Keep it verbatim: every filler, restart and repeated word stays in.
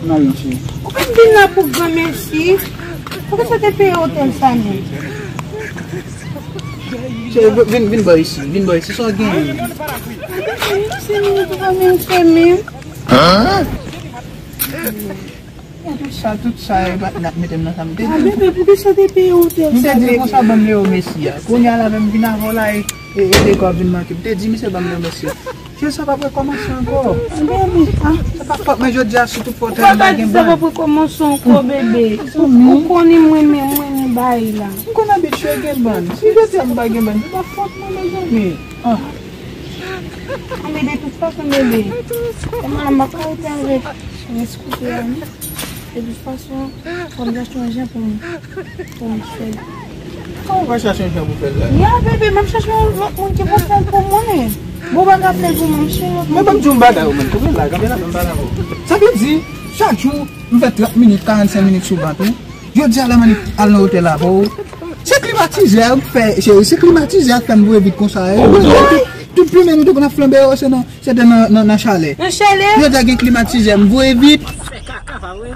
Nan yon cheri. Ou pa t vin la pou granmesi. Poukisa w te peye otèl sa menm? Cheri, vin, vin bò isi, vin bò isi, sa w genyen? Se nou ki pa menm fè menm. Tout sa, tout sa, e pa t nat mete m nan sa m te di. Ah, bebe, poukisa w te peye otèl sa menm? M te di konsa, ban m Leo Messi a. Kounye a la menm vin avè w la, e, e, e dekò vin manke. M te di misye ban m Leo Messi a. Cheri, sa p ap rekòmanse ankò. Bebe, ah. Se pa fòt mwen jodi a, si tout fòt mwen pa gen bann. Ou pa di sa p ap rekòmanse ankò, bebe. Ou, ou konnen mwen, mwen, mwen, mwen bay la. M konn abitye gen bann. Si jodi a m pa gen bann, se pa fòt mwen, mezanmi. Ah. Anben, de tout fason, bebe, kòman m ap ka rete avèk rès koupe a, non? De tout fason, fò m chache yon jan pou m, pou m fè l. Kòman w va chache yon jan pou fè l la? Ya, bebe, m ap chache yon lòt moun ki pou fè l pou mwen. Bon, bagay ap fè l pou mwen, m cheri. Men ban m di w yon bagay, ou menm. Kanpe la, kanpe la, ban m pale avè w. Sa vle di, chak jou, m fè trant minit, karannsenk minit sou vant ou. Jodi a la m annik al nan otèl avè w. Se klimatizè a k fè, cheri, se klimatizè a k fè m voye vit konsa, e. Tout, tout plimen nou te konn ap flanbe yo, se nan, se te nan, nan, nan chalè. Nan chalè? Jodi a gen klimatizè, m voye vit. Fè kaka, pa vre?